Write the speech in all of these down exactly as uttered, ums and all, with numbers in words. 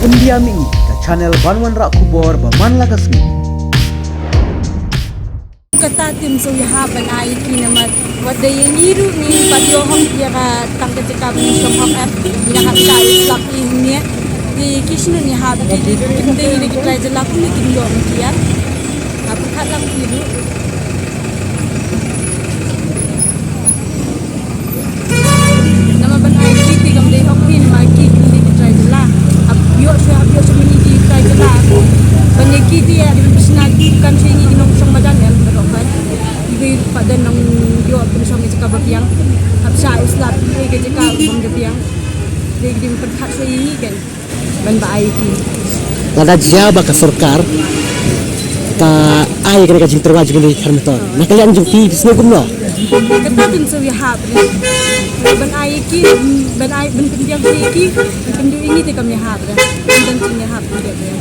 India Mihmih, ka channel ban wanrah khubor ba man la ka sngi. Kata tim shu ïahap ban ai ïa ki namar wat da ïa ngi ruh ngi pat ïoh hok ïa ka tang ka jaka ban shong hok em. Ïa ka ka slap i hynne. Te ki shu ïahap ki ki kim dei ïa ki trai jylla kum ki kim ïoh ki ïa. Ka pyrkhat lang ki ruh. Namar ban ai ki te kam dei hok phi namar ki kim dei ki trai jylla. Hap ïoh shuwa, hap ïoh shuwa mini ki trai jylla. Ban ïa ki te ïa dei ban pynshna ki kan shuwa ngi ki nongshong madan em baroh kan. Iwei pat don nong ïoh pynshong ïa jaka ba biang. Hap shah ïa u slap ïa ka jaka bym da biang. Dei ki dei ban pyrkhat shuwa ïa ngi kan. Ban ba ai ki. Lada jia ba ka sorkar ka ai kane ka jingtyrwa jong ngi khar metor. Na ka liang jong phi phi sngew kumno? Kata phin shu ïahap re. Ban ai ki, ban ai, ban pynbiang ki, ban pynduh ïa ngi te kam ïahap re. Ban don jingïahap pynbiang re.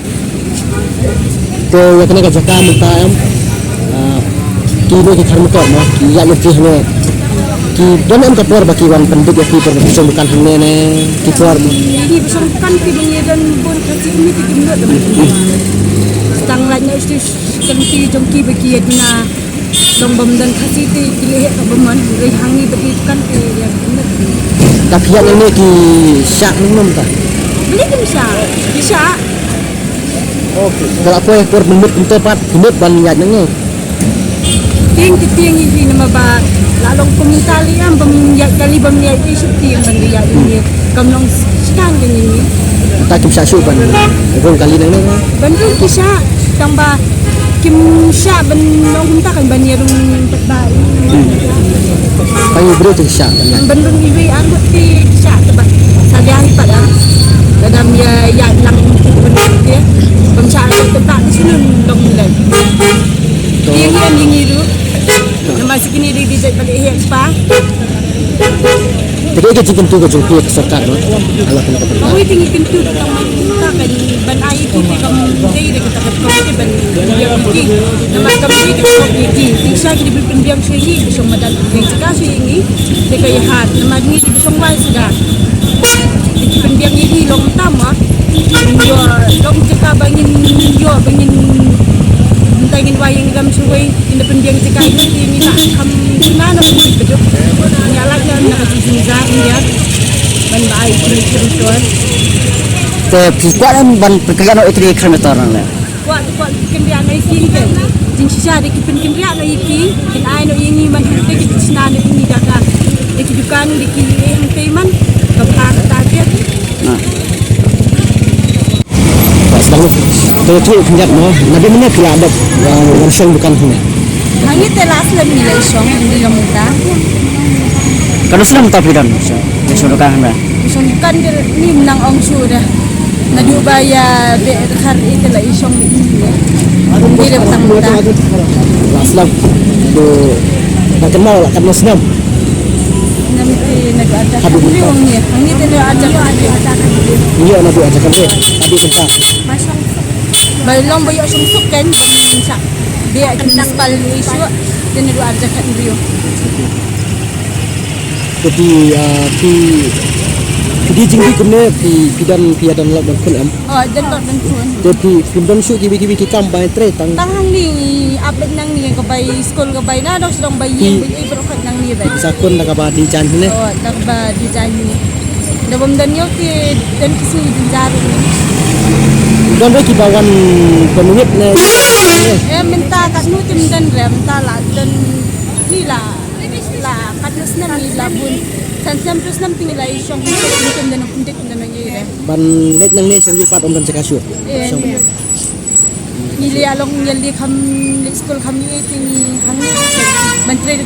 Te ïa kane ka jaka mynta em, ah, ki ne ki khar metor mo, ki ïaid lynti hangne. Ki don em ka por ba ki wan pyndik ïa ki por ba ki shong dukan hangne ne ki por mo. Ki ba shong dukan ki ba ngi don bun Khasi kmie ki kim nud. Tang lait na u shu kan ki jong ki ba ki ïa duna long bym don Khasi te ki leh ka bym man rei hangne ba ki dukan ki ïa kim nud. Da phi ïaid ne ki shah ne em ta? Beli kim shah. Ki shah. Okay. Ka la poi por mynmiet kumto pat phi mut ban ïaid nangne. Tieng te tieng ïa phi namar ba la long kum kali em bym ïaid kali bym ïaid ïa shuh tieng ban ïaid ïa ngi. Kam long shisha ka ngi ngi. Ta kim shah shuh ban rung kali nangne. Ban rung ki shah tang ba kim shah ban long kumta kan ban ïa rung pat ba. Pynïaid briew te ki shah ban ïaid. Ban rung iwei ar ngut te ki shah te ba. Sa biang pat ah. Lada ym ïa ïaid lang te ban te. Bym shah te ba te shu nym long lei. Te ngi ngi ngi ruh. Namar shi kine dei dei jait ba leh heh spa. Te dei ka jingkyntu ka jong phi ka sorkar no. Ala kane ka bynta. Kawei te ngi kyntu ka tang ban ta kan ban ai ki te kam dei dei ka ta ka kawei te ban ïa ki. Namar kam dei ka kawei ïa ki. Te sha ki dei ban pynbiang sha ngi ki shong madan ki jaka sha ngi. Te ka ïa hat namar ngi te ki shong wai sha. Te ki pynbiang ïa ngi long tam ah. Ïoh long jaka ba ngin ïoh ba ngin. Mynta ngin wai ïa ngi kam sha wei. Kin da pynbiang jaka ïa ngi, ngi la kham na na pynbiang bedo. Ngi la ïa na ka jingjar ngi ïa ban ba ai ki kham ton. Te phi kwah ban pyrkhat noh ïa ki kham ton nang le. Kwah kwah kin ïa na ki ke. Jingshisha de ki pynkin ïa na ki kin ai na ïa ngi man hangte ki sna na ïa ngi da ka. De ki dukan de ki ïa hangte man ka bha ka ta ke. Sdang te tu khyndiat mo, naduh mynne phi la dep, eh, wan shong dukan hangne? Hangne te la slem ngi la shong, ngi la mynta. Katno snem mynta phi don shong, shong dukan hangne? Shong dukan te ngi nang ong shu da. Naduh ba ïa beh khar ite la i shong ngi. Ngi la tang mynta. La slem. Tu ba kynmaw la katno snem? Nam te naduh arja khathynriew ngi. Ngi te naduh arja khathynriew. Ngi naduh arja khathynriew. Naduh mynta. Ba long ba ïoh shong suk kan, ba ngin sa. Ba ïa kan nang pal ni shu. Te naduh arja khathynriew. Te phi, ah, phi, phi die jingdie kumne, phi, phi don, phi ïa don lok don khun em? Oh, don lok don khun. Te phi, phim don shuh kiwei kiwei ki kam ba trei tang. Tang hangne ngi ap beit nangne ka bai skul ka bai na dong sdang bai ïing bai ei baroh khoit nangne bai. Sa khun da kaba die jaiñ hangne. Oh, da kaba die jaiñ hangne. Da bym don ïoh ki don ki sngi jynjar. Don re kiba wan pynwit ne. Eh, mynta katno te ym don re, mynta la don ni la. La katno snem ngi la bun. San snem tu snem te ngi la i shong, ngi kum dang pyndik dang ngi re. Ban leit nangne shong ngi pat ym don jaka shuh. Eh, shong. Ngi le along ngi le kham le skul kham ngi te ngi hang ban trei.